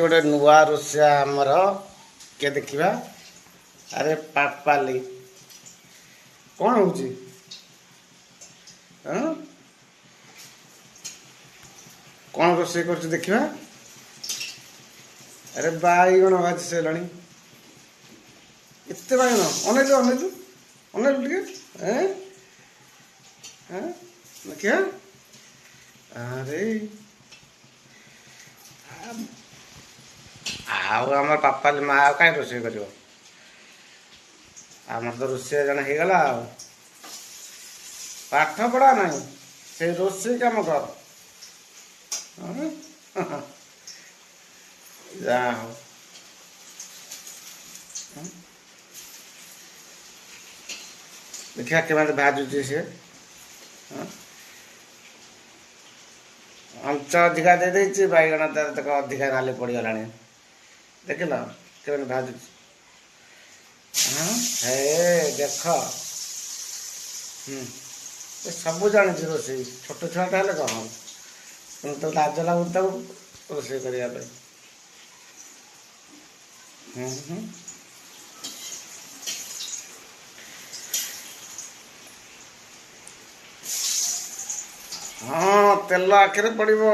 ଗୋଟେ ନୂଆ ରୋଷେଇଆ ଆମର କିଏ ଦେଖିବା। ଆରେ ପାପାଲି, କ'ଣ ହଉଛି? ହଁ, କ'ଣ ରୋଷେଇ କରୁଛୁ ଦେଖିବା। ଆରେ ବାଇଗଣ ଭାଜି ସାରିଲାଣି। ଏତେ ବାଇଗଣ! ଅନେଇଲୁ, ଅନେଇଲୁ, ଅନେଇଲୁ ଟିକେ। ଏଁ ଦେଖିବା। ଆରେ ଆଉ ଆମର ପାପାଲି ମା ଆଉ କାହିଁ ରୋଷେଇ କରିବ? ଆମର ତ ରୋଷେଇଆ ଜଣେ ହେଇଗଲା। ଆଉ ପାଠ ପଢ଼ା ନାହିଁ, ସେଇ ରୋଷେଇ କାମ କର। ଯାହା ହଉ, ଦେଖିବା କେମିତି ଭାଜୁଛି ସେ। ଅଞ୍ଚ ଅଧିକା ଦେଇଦେଇଛି, ବାଇଗଣ ତାର ଦେଖ ଅଧିକା ନାଲି ପଡ଼ିଗଲାଣି। ଦେଖିଲ କେମିତି ଭାଜୁଛି? ହଁ, ହେ ଦେଖ। ହୁଁ ଏ ସବୁ ଜାଣିଛି ରୋଷେଇ। ଛୋଟ ଛୁଆଟା ହେଲେ କ'ଣ ହବ, କିନ୍ତୁ ଲାଜ ଲାଗୁଛି ତାକୁ ରୋଷେଇ କରିବା ପାଇଁ। ହୁଁ ହୁଁ ହଁ, ତେଲ ଆଖିରେ ପଡ଼ିବ।